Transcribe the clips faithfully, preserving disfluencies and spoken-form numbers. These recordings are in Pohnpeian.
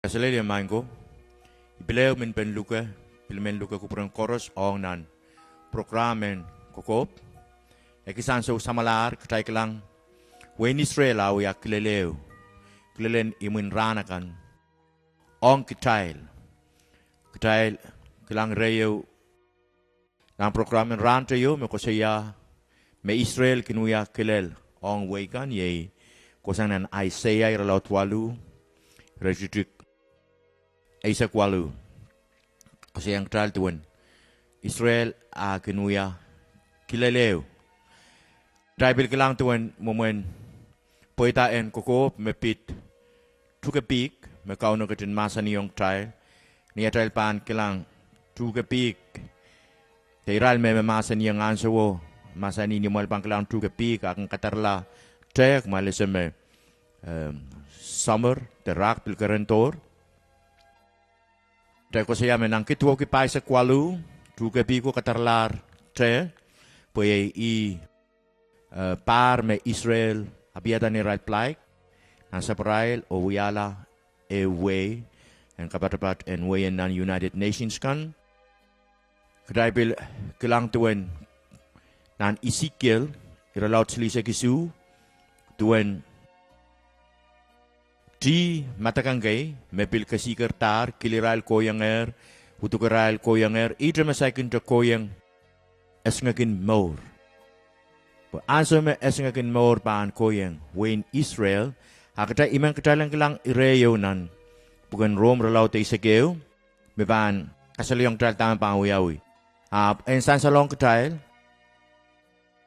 Kaselehlie maing ko, I pil ehu mehn pen luke, pil mehn luke kupwuren koaros ong nan prokram en kokohp. E kisehn ansou samwalahr kitail kilang, wehin Israel a wia kilel ehu, kilelen imwin rahn akan ong kitail. Kitail kilang rehi ehu nan prokram en rahn teio me koasoia me Israel kin wia kilel ong wehi kan, iei kohsang nan Aiseia irelaud waluh, iretikitik eisek waluh. Koasoiong kitail duwen Israel a kin wia kilel ehu. Kitail pil kilang duwen mwomwen pweida en kokohp me pid tuhke pihk me Kauno ketin mahsanihong kitail. Ni atail pahn kilang tuhke pihk, de irail me, me mahsanihong ansouo, mahsanih ni amwail pahn kilang tuhke pihk a kin kadarala tehk, amwail ese me, em, summer de rahk pil kerendohr. Kitail koasoia me nan Kiduwepwiki pahisek waluh, tuhke pihko kadaralahr teh, pwe iei ih, eh, pahr me Israel apihada neirail plaik nan sapwarail oh wiahla ehu wehi en kapatapat en wehi en nan United Nations kan. Kitail pil kilang duwen nan Isikiel irelaud silihsek isuh, duwen tih madakengkei me pil kesihkerdahr, kilirail kohiengehr, udukerail kohiengehr, ihte me saikinte kohieng esingek en mour. Pwe ansou me esingek en mour pahn kohieng wehin Israel, a kitail, I men kitail en kilang rehi ehu nan pwuken Rom irelaud eisek ehu, me pahn kasalehiong kitail dahme pahn wiawi. Ahpw en sansalohng kitail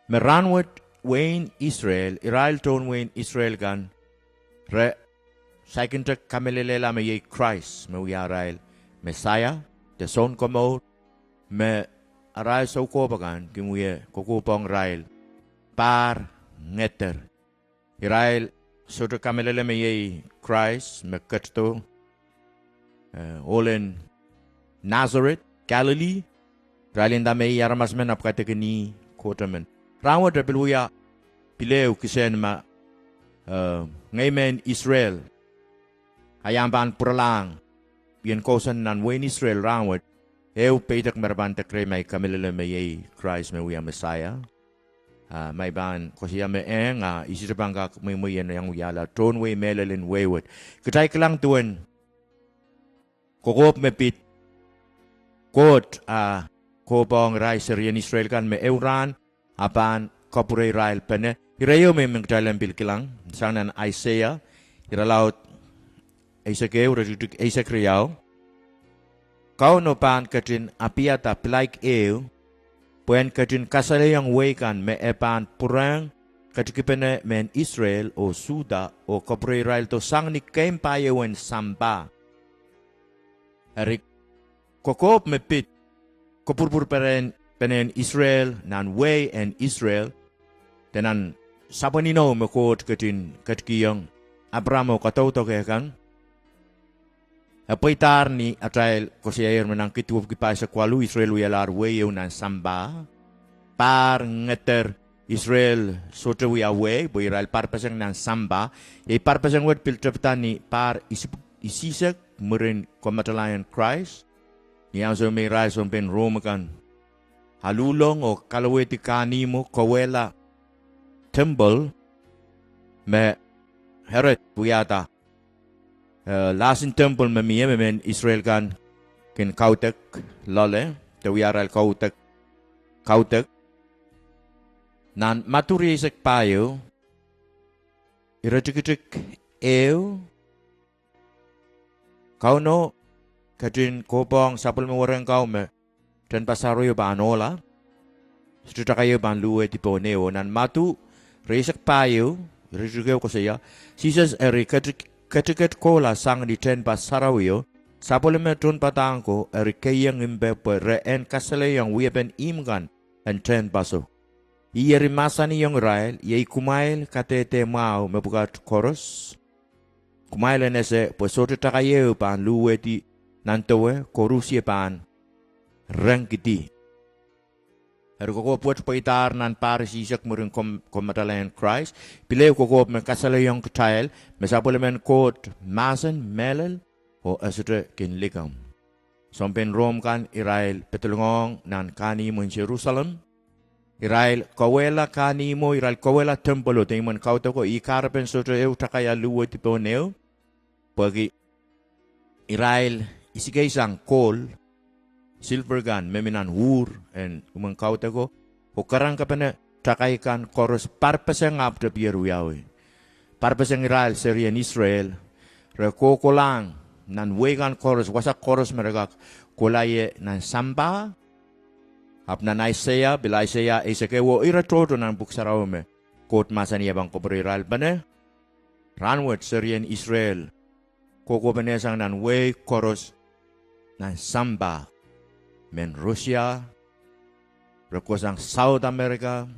me rahnwet wehin Israel, irail tohn wehin Israel kan, re saikinte kamehlelehla me iei Krais me wia arail Mesaia de Sounkomour, me arail soukohp akan kin wie kokohpohng irail pahr ngeder. Irail sohte kamehlele me iei Krais me ketido, eh, ohlen Nazareth, Galilee. Irail nda me ih aramas men ahpw kaidehkin ih Koht emen. Rahnwet e pil wia, pil ehu kisehn ma, eh, ngehi mehn Israel, a I ahpw pahn pwuralahng ien kousoan nan wehin Israel rahnwet, ehu peidek me re pahn dek rehi ma I kamehlele me iei Krais me wia Mesaia. Ah, ma I pahn koasoia me eng, ah, I sohte pahn kak mweimwei en iang wiahla tohn wehi mehlel en wehi wet. Kitail kilang duwen kokohp me pid Koht a kohieng irail serien Israel kan me ehu rahn a pahn kapwure irail pene. Ire ieu me I men kitail en pil kilang sang nan Aiseia irelaud eisek ehu iretikitik eisek riau. Kauno pahn ketin apihada pilaik ehu pwehn ketin kasalehiong wehi kan me e pahn pwurehng ketikipene mehn Israel oh Suhda oh kapwure iraildo sang ni keimw pahieu en sampah. Eri kokohp me pid kopwurupwurpenehn Israel nan wehi en Israel, de nan sapwen inou me Koht ketin ketikihong Apram oh kadaudok eh kan, e pweidahr ni atail koasoiaier me nan Kiduwepwiki pahisek waluh Israel wialahr wehi ehu nan sampah. Pahr ngeder Israel sohte wia wehi pwe irail parpeseng nan sampah. Iei parpeseng wet pil tepda ni pahr isihsek mwurin komatalaien Krais, ni ansou me irail sounpein Rom kan aluhlong oh kalowehdi kahnimwo kawehla temple me Herod wiahda, eh, lahsen temple me mie me mehn Israel kan kin kaudek loale de wia arail kaudek, kaudek. Nan Madiu rieisek pahieu iretikitik ehu, Kauno ketin kohieng sapwellime wahnpoaron kan me tehnpas sarawi pahn ohla, sohte takai ehu pahn luhwehdi pohn ehu. Nan Madiu rieisek pahieu iretikitik ehu koasoia, Sises eri ketiket kohla sang ni tehnpas sarawio, sapwellime tohnpadahk ko eri keiong impe pwe re en kasalehiong wiepen ihmw kan en tehnpaso. Ih eri mahsanihong irail, Iei kumwail kadehde mwahu mepwukat koaros. Kumwail en ese pwe sohte takai ehu pahn luhwehdi nan dewe, koarusie pahn rengkidi. Eri kokohp wet pweidahr nan pahr isihsek mwurin komatalaien Krais. Pil ehu kokohp me kasalehiong kitail me sapwellimen Koht mahsen mehlel Oh e sohte kin likamw. Sounpein Rom kan irail pedolongohng nan kahnihmw en Serusalem. Irail kauwehla kahnihmwo, irail kauwehla temple oh de imwen kaudoko, ih kahrepen sohte ehu takai aluwedi pohn ehu. Pwehki irail isikisang kohl, silver kan me mi nan uhr en imwen kaudoko, oh karankapene takai kan koaros parpeseng ahpw tepier wiawi. Parpeseng irail serien Israel, re kohkohlahng nan wehi kan koaros, wasa koaros me re kak kohla ie nan sampah. Ahpw nan Aiseia, pil Aiseia eisek ehu oh ire tohto nan pwuhk sarawi me Koht mahsanih e pahn kapwure irail pene. Rahnwet serien Israel kohkohpenehsang nan wehi koaros nan sampah. Mehn Russia, re kohsang South America,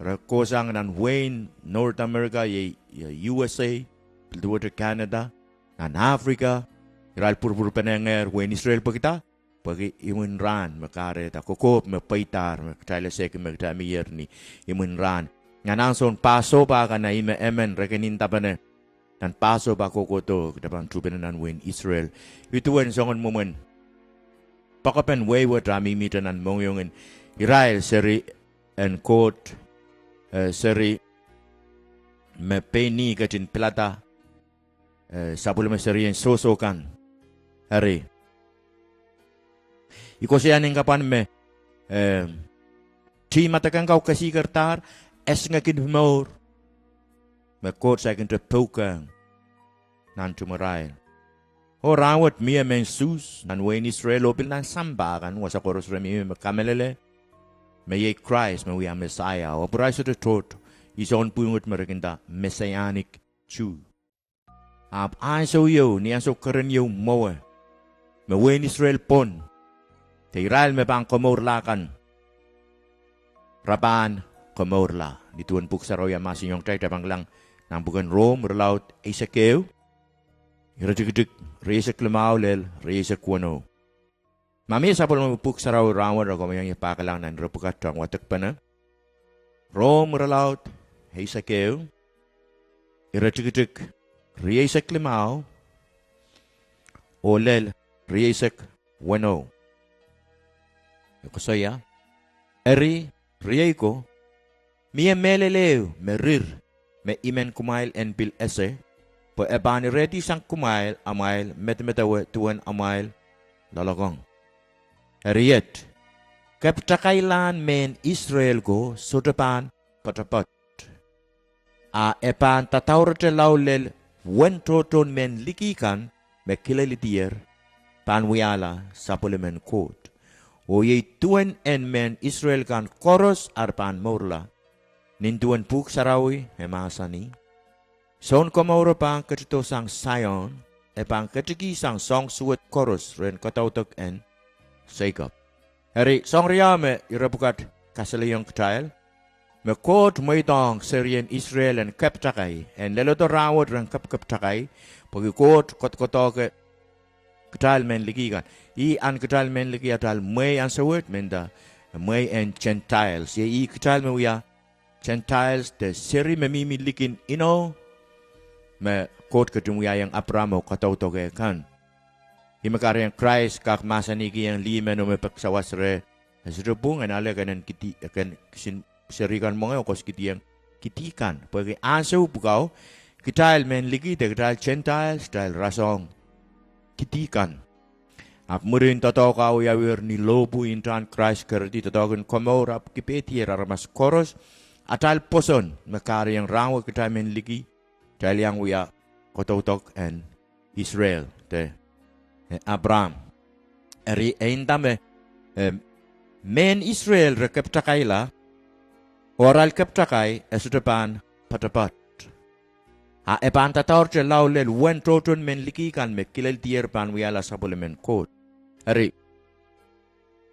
re kohsang nan wehin North America, iei, iei U S A, pil duwehte Canada, nan Africa, irail pwurpwurpenengehr wehin Israel pwehkida, pwehki imwin rahn me kahrehda kokohp me pweidahr me kitail esehki me kitail mihier ni imwin rahn. Nan ahnsoun Passover kan, ih me emen re kin ndapene nan Passover kohkohdo, kitail pahn tuhpene nan wehin Israel. Ih duwen soangen mwomwen poakepen wehi wet ah mihmihte nan mohngiongen irail seri en Koht, eh, seri me pein ih ketin pilada, eh, sapwellime serien sohso kan. Eri, I koasoia ni kapwan me, eh, tih madekeng kau kesikerdahr, esingek en mour me Koht saikinte pwukoahng nan ihmwarail. Oh rahnwet mie mehn Suhs nan wehin Israel oh pil nan sampah kan, wasa koaros re mihmi me kamehlele me iei Krais me wia Mesaia, oh pwuhrail sohte tohto. Ih soangen pwihn wet me re kin nda Messianic Jew. Ahpw ansou ieu, ni ansou keren ieu mwowe, me wehin Israel pwon, de irail me pahn komourla kan, re pahn komourla. Ni duwen pwuhk sarawi e mahsanihong kitail, kitail pahn kilang nan pwuken Rom irelaud eisek ehu, iretikitik rieisek limau lel rieisek weneu. Ma mie sapwellime pwuhk sarawi rahnwet, re koasoia pahn kilang nan ire pwukat ong wadekpene. Rom irelaud eisek ehu, iretikitik rieisek limau oh lel rieisek weneu. E koasoia: Eri, riei ko, mie mehlel ehu me rir me I men kumwail en pil ese, pwe e pahn irehdihsang kumwail amwail medemedewe duwen amwail loalokong. Eri iet, keptakailahn mehn Israel ko sohte pahn poatopoat, a e pahn dadaurete lao lel wen tohtohn mehn liki kan me kileledier pahn wiahla sapwellimen Koht. Oh iei duwen en mehn Israel kan koaros ar pahn mourla, nin duwen pwuhk sarawi e mahsanih: Sounkomouro pahn ketido sang Saion, e pahn ketikihsang soahng suwed koaros rehn kadaudok en Seikop. Eri, soahng riau me ire pwukat kasalehiong kitail, me Koht mweidohng serien Israel en keptakai, en leledo rahnwet ren kepkeptakai, pwehki Koht koadokoadoke kitail mehn liki kan. Ih ahn kitail mehn liki atail mwehi ansou wet me nda mwehi en Gentiles. Iei ih kitail me wia Gentiles, de seri me mihmi likin inou me Koht ketin wiahiong Apram oh kadaudoke kan. Ih me kahrehiong Krais kak mahsanihkihong lih men oh me pek sawas reh, e sohte pwung, en ale kenen kidi, ken kisin seri kan mwenge oh koasoiakihdiong kidi kan. Pwehki ansou pwukat, kitail mehn liki de kitail Gentiles, kitail rasehng kidi kan. Ahpw mwurin doadoahk wiawiher ni lohpwu, ntahn Krais keredi, doadoahk en komour ahpw kipehdier aramas koaros. Atail pwoson me kahrehiong rahnwet kitail mehn liki, kitail iang wia kadaudok en Israel, de, eh, Apram. Eri e nda me, eh, mehn Israel re keptakaila, oh arail keptakai e sohte pahn poatopoat, a e pahn dadaurete lao lel wen tohtohn mehn liki kan me kileldier pahn wiahla sapwellimen Koht. Eri,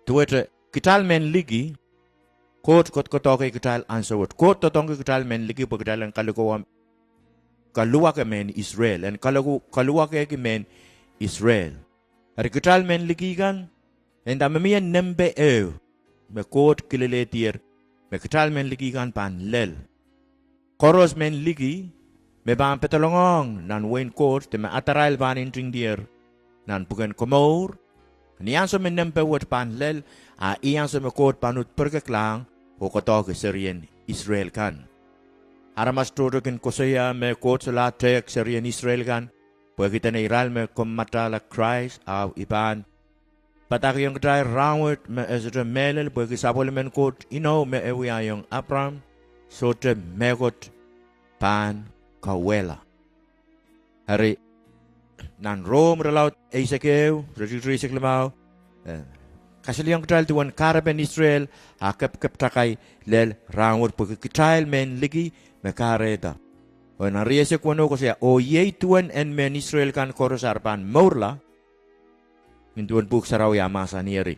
duwehte kitail mehn liki, Koht koadokoadoke kitail ansou wet. Koht doadoahngki kitail mehn liki pwe kitail en kaluwake mehn Israel, en kaluwakehki mehn Israel. Eri kitail mehn liki kan, e nda me mie nempe ehu me Koht kileledier me kitail mehn liki kan pahn lel. Koaros mehn liki me pahn pedolongohng nan wehin Koht de me adarail pahn ntingdier nan pwuken Komour, ni ansou me nempe wet pahn lel, a ih ansou me Koht pahn uhd pirekeklahng oh koadoahke serien Israel kan. Aramas tohto kin koasoia me Koht solahr tehk serien Israel kan, pwehki dene irail me kommatala Krais, ahpw I pahn padahkihong kitail rahnwet me e sohte mehlel pwehki sapwellimen Koht inou me e wiahiong Apram sohte mehkot pahn kauwehla. Eri, nan Rom irelaud eisek ehu, iretikitik rieisek limau, eh, kasalehiong kitail duwen kahrepen Israel, a kepkeptakai lel rahnwet pwehki kitail mehn liki me kahrehda. Oh nan rieisek weneu koasoia, oh iei duwen en mehn Israel kan koaros ar pahn mourla, nin duwen Pwuhk Sarawi a mahsanih. Eri,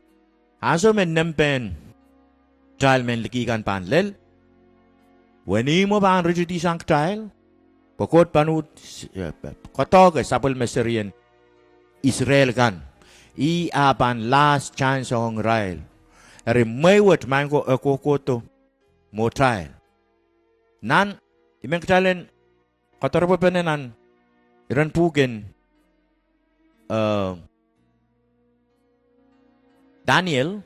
ansou me nempen kitail mehn liki kan pahn lel, wenihmwo pahn ritidi sang kitail, pwe Koht pahn uhd, eh, koadoahke sapwellime serien Israel kan. Ih a pahn last chance ong irail. Eri mwehi wet maing ko e kohkohdo mwohtail. Nan, I men kitail en kadoaropwe pene nan iren pwuhken, eh, Daniel,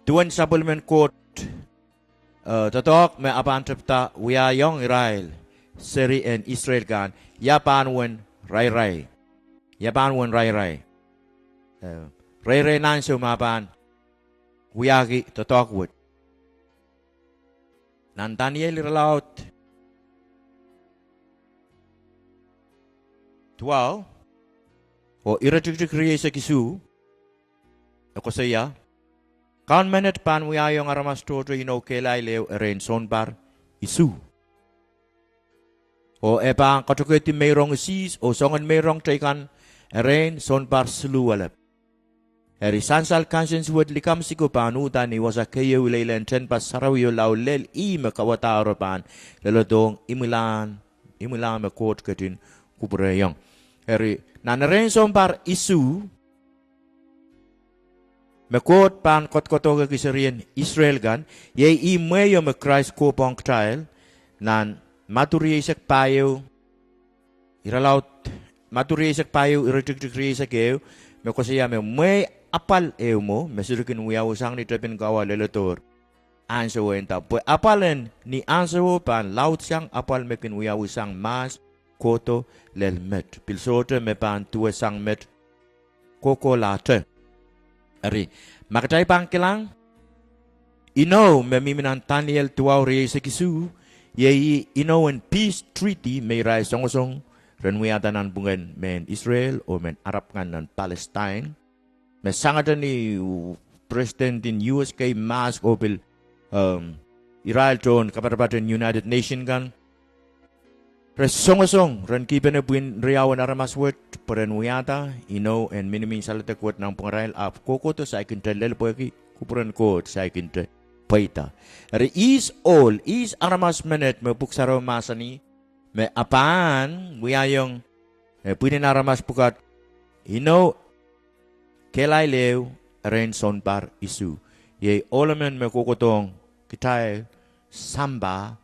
duwen sapwellimen Koht, eh, doadoahk me e pahn tepda wiahiong irail, serien Israel kan, ia pahn wen rairai. Ia pahn wen rairai. Eh, rairai nan ansou me e pahn wiahki doadoahk wet. Nan Daniel irelaud duwau, oh iretikitik rieisek isuh, e koasoia, Kaun menet pahn wiahiong aramas tohto inou kehlail ehu erein sounpar isuh. Oh e pahn katokehdi meirong isihs oh soangen meirong teikan erein sounpar siluh elep. Eri sansal kansensuwed likamw siko pahn uhda ni wasa keieu ileilehn tehnpas sarawio lao lel ih me kauwadahro pahn leledohng imwilahn, imwilahn me Koht ketin kupwurehiong. Eri nan erein sounpar isuh, me Koht pahn koadokoadoahkehki serien Israel kan, iei ih mwehio me Krais kohpohng kitail, nan Madiu rieisek pahieu, irelaud, Madiu rieisek pahieu iretikitik rieisek ehu, me koasoia me mwehi apwal ehu mwo me sohte kin wiawisang ni tepin kawa leledohr ansou wet, nda pwe apwal en ni ansowo pahn laudsang apwal me kin wiawisang mahs kohdo lel met. Pil sohte me pahn duwe sang met kohkohlahte. Eri, ma kitail pahn kilang inou me mihmi nan Daniel duwau rieisek isuh, iei ih inou en peace treaty me irail songosong ren wiahda nanpwungen mehn Israel oh mehn Arab kan nan Palestine. Me sangete ni president en U S kei mahs oh pil, um, irail tohn kapatapat en United Nation kan, re songosong ren kihpene pwihn riau en aramas wet pwe ren wiahda inou en minimihn saledek wet nanpwungarail, ahpw kohkohdo saikinte lel pwehki kupwuren Koht saikinte pweida. Eri ihs ohl, ihs aramas menet me Pwuhk Sarawi mahsanih me e pahn wiahiong, eh, pwihn en aramas pwukat inou kehlail ehu erein sounpar isuh. Iei ohl emen me kohkohdohng kitail sampah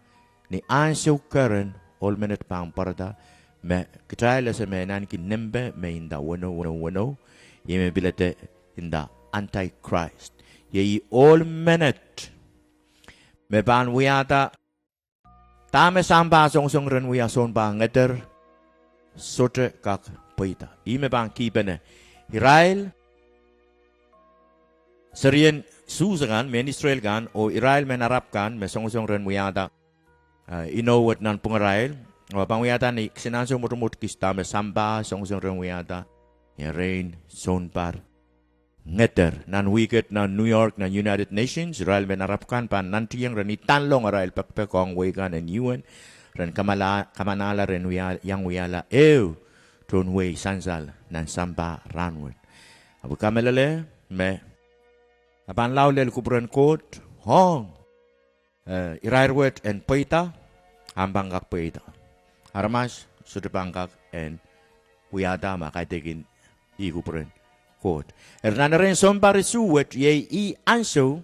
ni ansou keren ohl menet pahn pwarada, me kitail ese me e ahneki nempe me nda weneu, weneu, weneu, iei me pilada nda Antichrist. Iei ohl menet me pahn wiahda dahme sampah songosong ren wia sounpar ngeder, sohte kak pweida. Ih me pahn kihpene irail serien Suhs akan, mehn Israel kan, oh irail mehn Arab kan me songosong ren wiahda, eh, inou wet nanpwungarail, oh pahn wiahda ni kisin ansou mwotomwot kis dahme sampah songosong ren wiahda erein sounpar ngeder. Nan wihk et nan New York, nan United Nations, irail mehn Arab kan pahn nantihong ren idanlohng arail pekipek ong wehi kan en U N, ren kamala-, kamanahla ren wia-, iang wiahla ehu tohn wehi sansal nan sampah rahnwet. Ahpw I kamehlele me e pahn lao lel kupwuren Koht ong, eh, irair wet en pweida, ahmw pahn kak pweida. Aramas sohte pahn kak en wiahda ma kaidehkin ih kupwuren Koht. Eri nan erein sounpar isuh wet iei ih ansou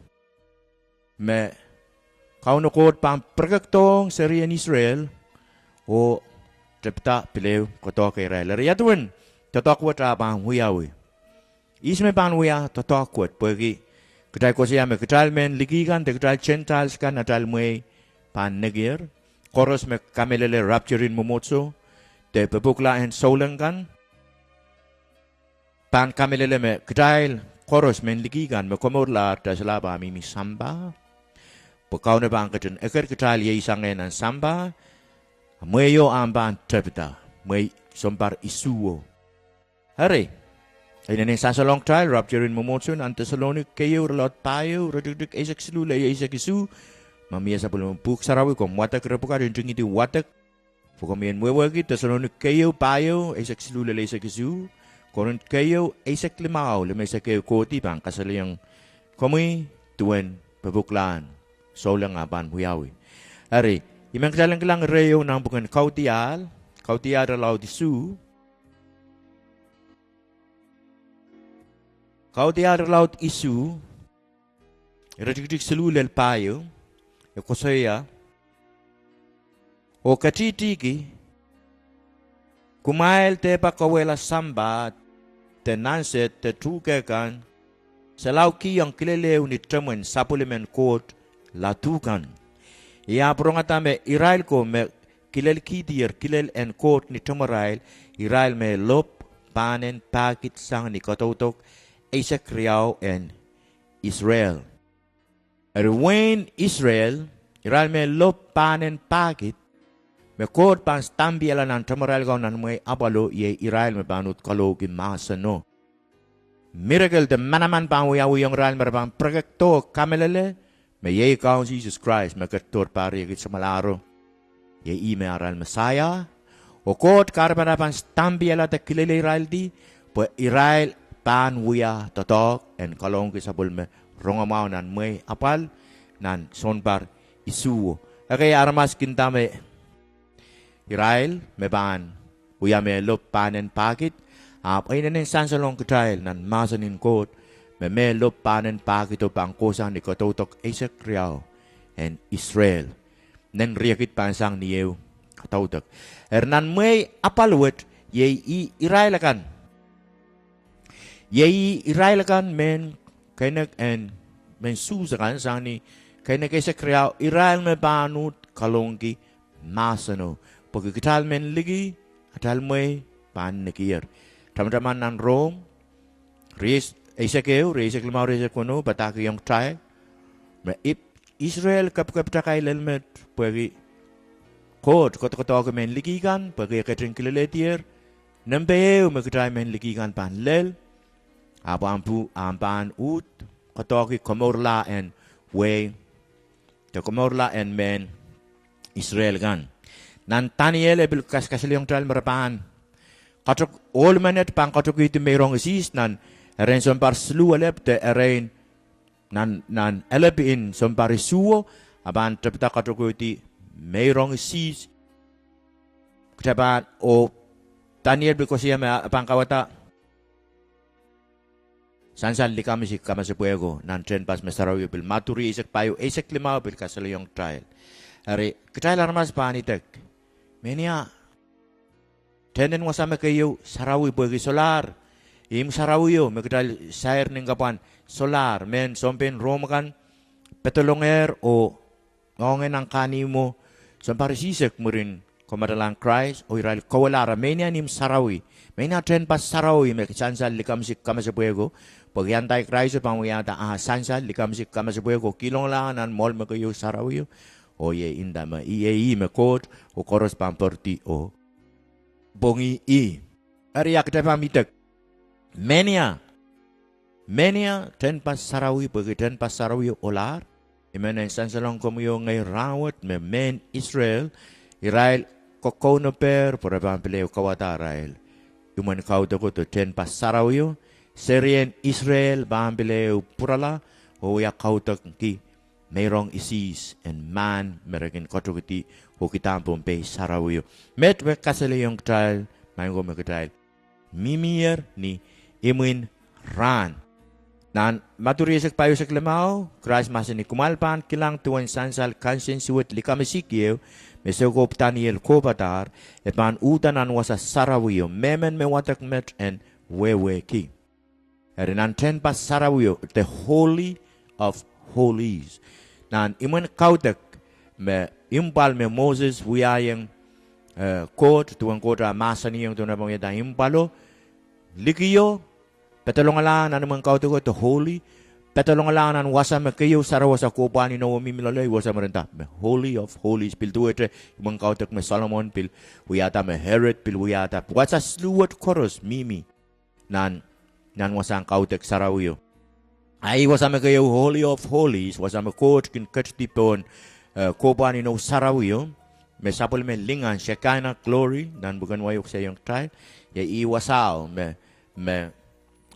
me Kauno Koht pahn pirekekdohng serien Israel oh tepda pil ehu koadoahke irail. Eri ia duwen doadoahk wet ah pahn wiawi. Ihs me pahn wia doadoahk wet? Pwehki kitail koasoia me kitail mehn liki kan de kitail Gentiles kan atail mwehi pahn nekier. Koaros me kamehlele rapture en mwomwohdiso de pepukla en souleng kan pahn kamehlele me kitail koaros mehn liki kan me komourlahr de solahr pahn mihmi sampah. Pwe Kauno pahn ketin eker kitail ieisangehr nan sampah, mwehio ahpw pahn tepida, mwehi sounpar isuho. Eri, inenen sansalong kitail rapture en mwomwohdiso nan Deselonika keieu irelaud pahieu, iretikitik eisek siluh lel eisek isuh. Ma mie sapwellimen Pwuhk Sarawi, komw wadek ire pwukat, ntingihdi wadek. Pwe komwi en wehwehki Deselonika keieu pahieu eisek siluh lel eisek isuh, Korint keieu eisek limau, limeisek ehu kohdi pahn kasalehiong komwi duwen pepukla en souleng ah pahn wiawi. Eri, I men kitail en kilang irehieu nan pwuken Kaudiahl, Kaudiahl irelaud isuh. Kaudiahl irelaud isuh, iretikitik siluh lel pahieu, e koasoia: Oh ketihtihki, kumwail dehpa kauwehla sampah de nansed de tuhke kan, solahr kihong kilel ehu ni temwen sapwellimen Koht ladu kan. I ahpw rongada me irail ko me kilelkihdier kilel en Koht ni temwerail, irail me lopw pahnen pahkid sang ni kadaudok eisek riau en Israel. Eri wehin Israel, irail me lopw pahnen pahkid, me Koht pahn stampihala nan temwerail kan nan mwehi apwalo, iei irail me pahn uhd kalohki mahseno. Miracle de manaman pahn wiawihong irail me re pahn pirekek doh kamehlele me iei Kaun Sises Krais me ketidohr pahr riekid samwalahro. Iei ih me arail Mesaia. Oh Koht kahrepen pahn stampihala de kilel iraildi, pwe irail pahn wia doadoahk en kalohngki sapwellime rongamwahu nan mwehi apwal, nan sounpar isuh. Ekei aramas kin nda me irail me pahn wia me lopw pahnen pahkid, ahpw e inenen sansalong kitail nan mahsen en Koht me me lopw pahnen pahkido pahn kohsang ni kadaudok eisek riau en Israel. Nen riekid pahn sang ni ehu kadaudok. Eri nan mwehi apwal wet, iei ih irail akan Iei ih irail akan mehn keinek en, mehn Suhs akan sang ni keinek eisek riau, irail me pahn uhd kalohngki mahseno. Pwehki kitail mehn liki, atail mwehi pahn nekier. Tamataman nan Rom, rie, eisek ehu, rie eisek limau, rie eisek weneu, padahkihong kitail me ip, Israel kepikepda kailel met pwehki Koht kodokodohki mehn liki kan pwehki e ketin kilelehdier nempe ehu me kitail mehn liki kan pahn lel, ahpw ahpw pahn uhd koadoahki komourla en wehi, de komourla en mehn Israel kan. Nan Daniel e pil kas, kasalehiong kitail me re pahn katok, ohl menet pahn katokihdi meirong isis nan erein sounpar siluh elep de erein nan, nan elep en sounpar isuh, a pahn tepida katokihdi meirong isis. Kitail pahn, oh Daniel pil koasoia me a pahn kawada sansal likamwisi kamasepwehko nan tehnpas me sarawio. Pil Madiu rie eisek pahieu, eisek limau pil kasalehiong kitail. Eri kitail aramas pahn idek, menia, tehnten wasa me keieu sarawi pwehki solahr ihmw sarawio me kitail sair nin kapwan solahr, mehn sounpein Rom akan pedolongehr oh ong nan kahnimwo sounpar isisek mwurin kamadalahn Krais, oh irail kawehla ara menia ihmw sarawi. Menia tehnpas sarawi me sansal likamwisi kamasepwehko, pwehki anti-Krais pahn wiahda ah sansal likamwisi kamasepwehko, kihlongla nan mwoahl me keieu sarawio. Oh iei nda me iei ih me Koht, oh koaros pahn poaridi oh pwongih ih. Eri a kitail pahn idek, menia, menia tehnpas sarawi pwehki tehnpas sarawio ohlahr. I men en sansalong komwi oh ngehi rahnwet me mehn Israel, irail kokounopehr pwe re pahn pil ehu kawada arail imwen kaudoko de tehnpas sarawio. Serien Israel pahn pil ehu pwurala oh wia kaudok ki meirong isis en mahn me re kin katokihdi oh kidahn Pohnpei sarawio. Met me kasalehiong kitail, maing ko, me kitail mihmier ni imwin rahn. Nan Madiu rie eisek pahieu, eisek limau, Krais mahsanih, kumwail pahn kilang duwen sansal kansensuwed likamwisi keieu me soukohp Daniel kohpadahr, e pahn uhda nan wasa sarawio, mehmen me wadek met en wehwehki. Eri nan tehnpas sarawio, the Holy of Holies. Nan imwen kaudok me impwal me Moses wiahiong, eh, Koht, duwen Koht ah mahsanihong duwen e pahn wiahda impwalo, likio, pedolongalahng nan imwen kaudoko, the holy, pedolongalahng nan wasa me keieu, sarawasa kohpwahn inou oh mihmi loale, ih wasa me re nda me Holy of Holies, pil duwehte imwen kaudok me Solomon pil wiahda, me Herod pil wiahda, wasa siluh wet koaros mihmi nan, nan wasahn kaudok sarawio. A ih wasa me keieu, Holy of Holies, wasa me Koht kin ketidi pohn, eh, kohpwahn inou sarawio, me sapwellime lingan, Shekinah glory nan pwuken wai oh kisehiohng kitail, iei ih wasao me, me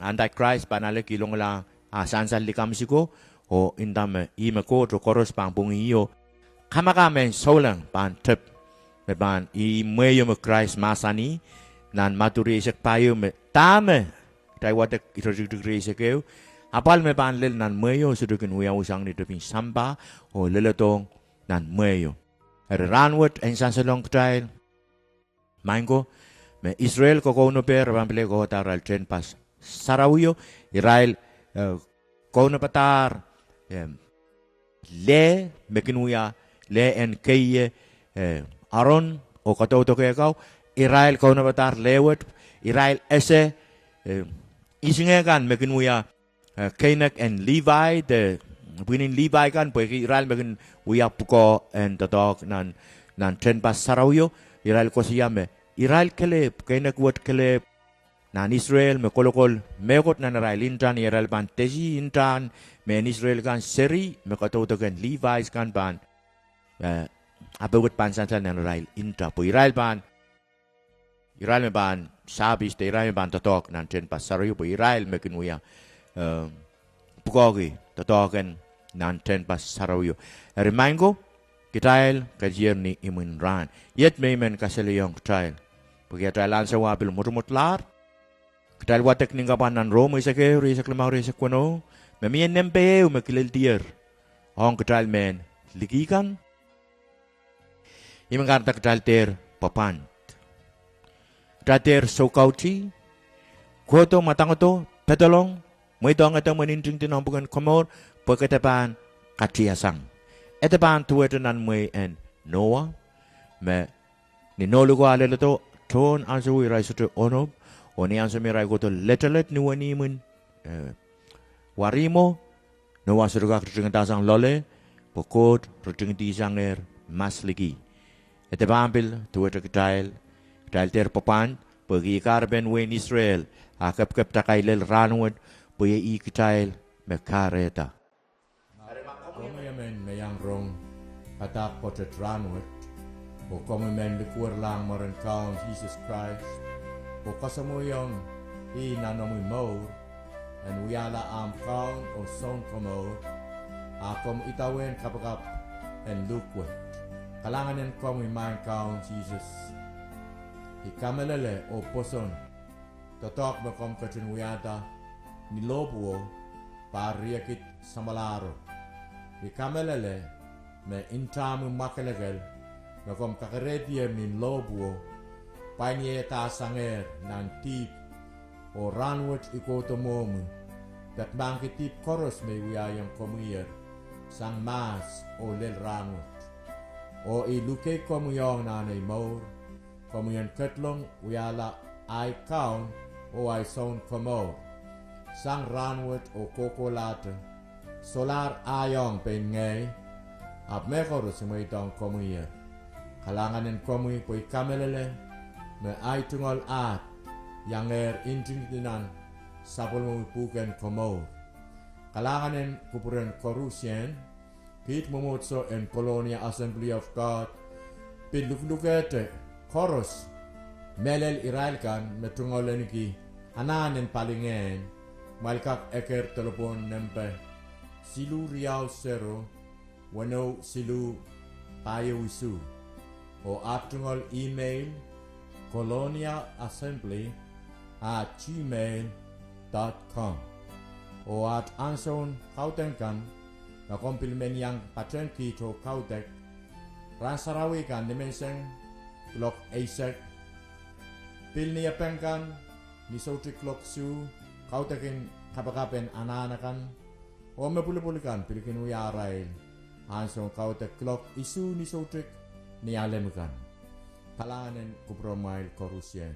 Antichrist pahn ale, kihlonglahng ah sansal likamw siko, oh nda me ih me Koht oh koaros pahn pwungih oh kamakam en souleng pahn tep, me pahn ih mwehio me Krais mahsanih nan Madiu rieisek pahieu me dahme kitail wadek iretikitik rieisek ehu, apwal me pahn lel nan mwehio sohte kin wiawi sang ni tepin sampah oh leledohng nan mwehio. Eri rahnwet en sansalohng kitail, maing ko, me Israel kokounopadahr, pahn pil kohkohda arail tehnpas sarawio, irail, eh, kounopadahr, eh, leh me kin wia, leh en keieu, eh, Aaron oh kadaudoke kau, irail kounopadahr leh wet, irail ese, eh, ihs ngehn kan me kin wia, eh, keinek en Levi, de pwihnin Levi kan, pwehki irail me kin wia pwukoa en doadoahk nan, nan tehnpas sarawio, irail koasoia me irail kelehpw, keinek wet kelehpw nan Israel me kolokol mehkot nan arail intahn, irail pahn tesi intahn mehn Israel kan seri me kadaudoken Levi kan pahn, eh, ape wet pahn sansal nan arail intah, pwe irail pahn, irail me pahn service de irail me pahn doadoahk nan tehnpas sarawio, pwe irail me kin wia, eh, pwukoahki doadoahk en nan tehnpas sarawio. Eri maing ko, kitail ketier ni imwin rahn. Iet me I men kasalehiong kitail, pwehki atail ansou ah pil mwotomwotlahr. Kitail wadek ni kapwa nan Rom eisek ehu, rieisek limau, rieisek weneu, me mie nempe ehu me kileldier ong kitail mehn liki kan. Ih me kahrehda kitail dehr pwapwand. Kitail dehr soukautih, kohdo, mwadangodo, pedolong, mweidohng edemwen ntingdi nan pwuken komour, pwe ke de pahn katiasang. E de pahn duwehte nan mwehi en Noa, me ni Nohliko ah leledo, tohn ansou irail sohte onop, oh ni ansou me irail kohdo letelet ni wenihmw en, eh, warihmwo, Noa sohte kak ritingada sang loale, pwe Koht ritingdi sangehr masliki. E de pahn pil duwehte kitail, kitail dehr pwapwand, pwehki ih kahrepen wehin Israel, ah kepkepda kailel rahnwet, pwe iei ih kitail me kahrehda. Komwi emen me iang rong padahk pwoatet rahnwet, oh komwi men likwerlahng mwaren Kaun Sises Krais, oh kasamwoiong ih nan omwi mour, en wiahla ahmw Kaun oh Sounkomour, a komw idawehn kapakap en luhk wet. Kalahngan en komwi, maing Kaun Sises. I kamehlele oh pwoson doadoahk me komw ketin wiahda ni lohpwuo, pahr riekid samwalahro. I kamehlele me ntahmwi mwakelekel me komw kakerehdier ni lohpwuo, pwain ieiadahr sangehr nan dihp, oh rahnwet I kohdo mwohmwi, peki mahkki dihp koaros me I wiahiong komwiher sang mahs oh lel rahnwet. Oh I luhkei komwi ong nan ei mour, komwi en ketlong wiahla ahi Kaun oh ahi Sounkomour sang rahnwet oh kohkohlahte. Solahr ahi ong pein ngehi, ahpw mehkoaros I mweidohng komwiher. Kalahngan en komwi pwe I kamehlele me ahi tungoal ahd iangehr ntingdi nan sapwellimomwi pwuhken komour. Kalahngan en kupwuren koarusie, kiht mwomwohdiso en Colonia Assembly of God pil luhlukehte koaros, mehlel irail kan me tungoal ahneki anahn en palingehn, kumwail kak eker delepwohn nempe siluh riau sero, weneu siluh, pahieu isuh. Oh aht tungoal email, colonia assembly at gmail dot com. Oh aht ansoun kaudok kan, ma komw pil men iang patehng kiht oh kaudok, Rahn Sarawi kan nimenseng kuloak eisek, pil Niepeng kan ni soutik kuloak isuh, kaudok en kapakap en anahn akan, oh me pwulopwul kan pil kin wia arail ansoun kaudok kuloak isuh ni soutik Nialem kan. Kalahngan en kupwuromwail koarusie.